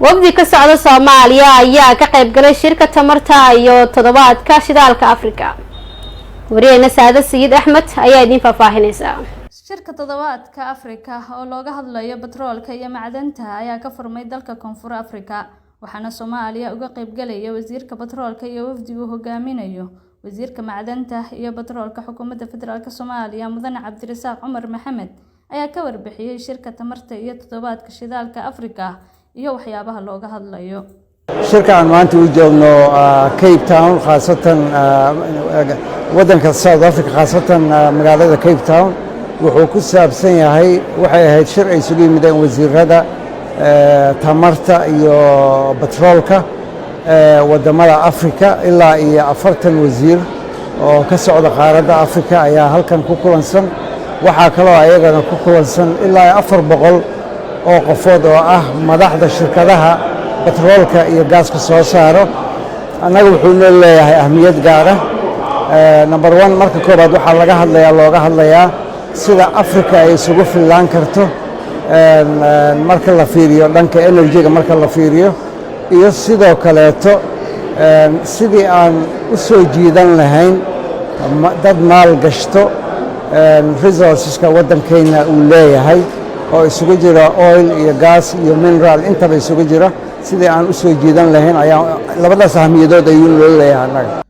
Wafdi ka socda Soomaaliya ayaa ka qayb galay shirka tamarta iyo toddobaadka shidaalka Afrika. Wariyahena Saada Sayid Axmed ayaa idiin faahfaahinaysa. Shirka toddobaadka Afrika oo looga hadlayo batroolka iyo macdanta ayaa ka furmay dalka Koonfur Afrika, waxaana Soomaaliya uga qaybgalaya wasiirka batroolka iyo wafdigu hogaaminayo. Wasiirka macdanta iyo batroolka Xukuumadda Federaalk Soomaaliya, Mudane Cabdirasaaq Cumar Maxamed, ayaa ka warbixiyey shirka tamarta iyo toddobaadka shidaalka Afrika iyo waxyaabaha looga hadlayo. Shirka aan maanta u joogno Cape Town, khaasatan waddanka South Africa, khaasatan magaalada Cape Town, wuxuu ku saabsan yahay, waxay ahayd shir ay isugu yimideen wasiirada tamarta iyo batroolka waddamada Africa. Ilaa iyo 40 wasiir oo ka socda qaaradda Africa ayaa halkan ku kulansan. Waxaa kaloo ayagana ku kulansan ilaa 400 oo qofood oo ah madaxda shirkadaha batroolka iyo gaaska soo saaro. Annaga wuxuu noo leeyahay ahmiyad gaara. Number one, marka koobaad, waxaa laga hadlayaa, looga hadlayaa sida Africa ay isugu fillaan karto marka la fiiriyo dhanka energy-ga, marka la fiiriyo, iyo sidoo kaleeto sidii aan u soo jiidan lahayn dad maal gashto resources-ka waddankeenna uu leeyahay, oo isugu jira oil iyo gas iyo mineral intaba isugu jira. Sidii aan u soo jiidan lahayn ayaa labadaas ahmiyadood ayuu loo leeyahay annaga.